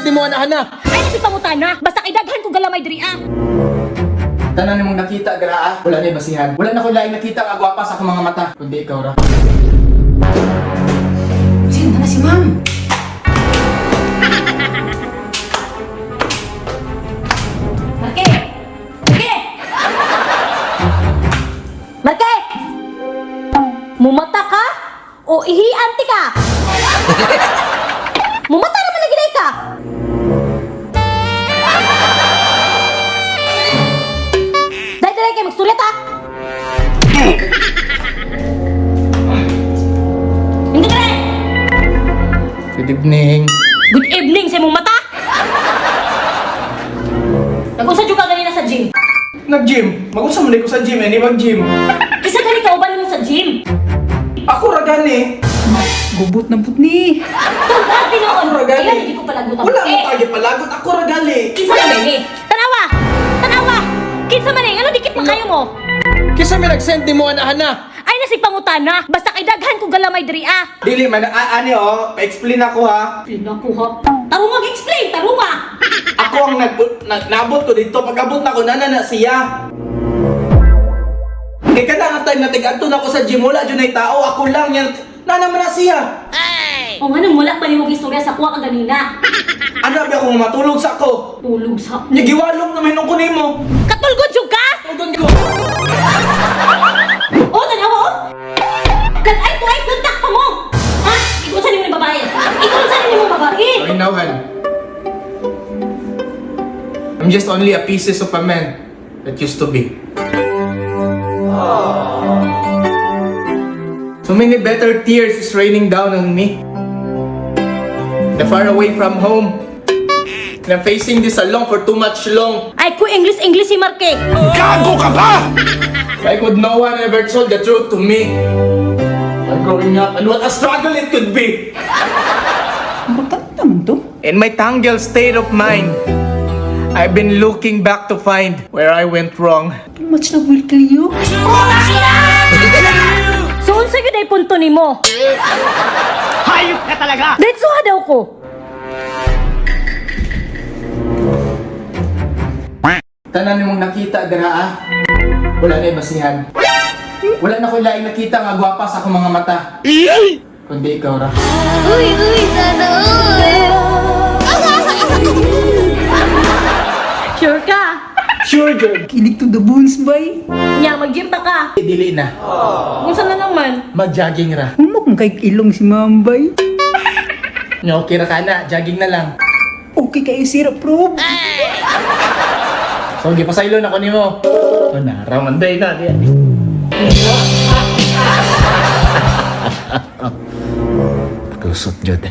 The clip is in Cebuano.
nimo ana-ana? Ay, nasi pangutana. Basta kay daghan ko galamay diri ah. Tanan nimong nakita dira ah. Wala na basihan. Wala na ko laing nakita nga gwapa sa akong mga mata. Kundi ikaw ra. Sino na si ma'am? Marke! Marke! Marke! Mumata ka o ihianti ka? Mumata naman na ginay ka! Dahil dahil kay magsturya ta! Hindi ka rin! Good evening. Good evening sa imong mata! Nag-usa jud ka ganina sa gym. Nag-gym. Mag-usa man ko sa gym, eh, ni mag-gym. Kisa gani ka uban mo sa gym. Ako ra gani. Gubot na put ni. Tungkol tinuon. Ako ra gani. Kaya hindi ko palagot ang Wala mo eh. kagi palagot. Ako ra gali. Kinsa man ni? Tanawa! Tanawa! Kinsa man ni? Ano dikit man kayo mo? Kinsa may nag-send nimo ana-ana? Ay nasi pangutana. Basta kay daghan ko galamay diri ah. Dili man ani oh, pa-explain ako ha. Naku ha. Tarunga explain, tarunga. Ako ang nabot ko dito. Pag-abot na ko nana na siya. Kay kada nga time na tig-adto na ko sa gym, wala jud nay tao, ako lang yan. Nana man na siya. O nganong wala pa nimo istorya sa kuha ka ganina. Ano abi ako nga matulog sa ako? Tulog sa. Nya giwalom na mahinong ko nimo. Katulgod jud ka? Tulgon ko. O tanawa oh. Nag ay to ay contact pa mo. Ha? Ikaw sa nimo ni babae. Ikaw sa nimo babae. Ay, now, Han. I'm just only a pieces of a man that used to be. So many better tears is raining down on me. The far away from home. And I'm facing this alone for too much long. Ay ko English English si Marke. Why could no one ever told the truth to me? I'm growing up and what a struggle it could be. Importante naman to. In my tangled state of mind, I've been looking back to find where I went wrong. Too much love will kill you. So unsa gyud ay punto nimo? Hayop ka talaga. Diretso daw ko. Tanan nimong nakita dira ah. Wala na basihan. Wala na ko laing nakita nga gwapa sa akong mga mata. Kundi ikaw ra. Uy, uy, sana all. Sure ka? Sure girl. Kilig to the bones, bay. Nya mag-gym pa ka. Dili na. Kung saan na naman. Mag-jogging ra. Humo kung kay ilong si ma'am, bay. Nya okay ra ka na, jogging na lang. Okay kayo, sir, approve. So gipasaylo na ko nimo. Oh na, ramanday na di. Kusot jud.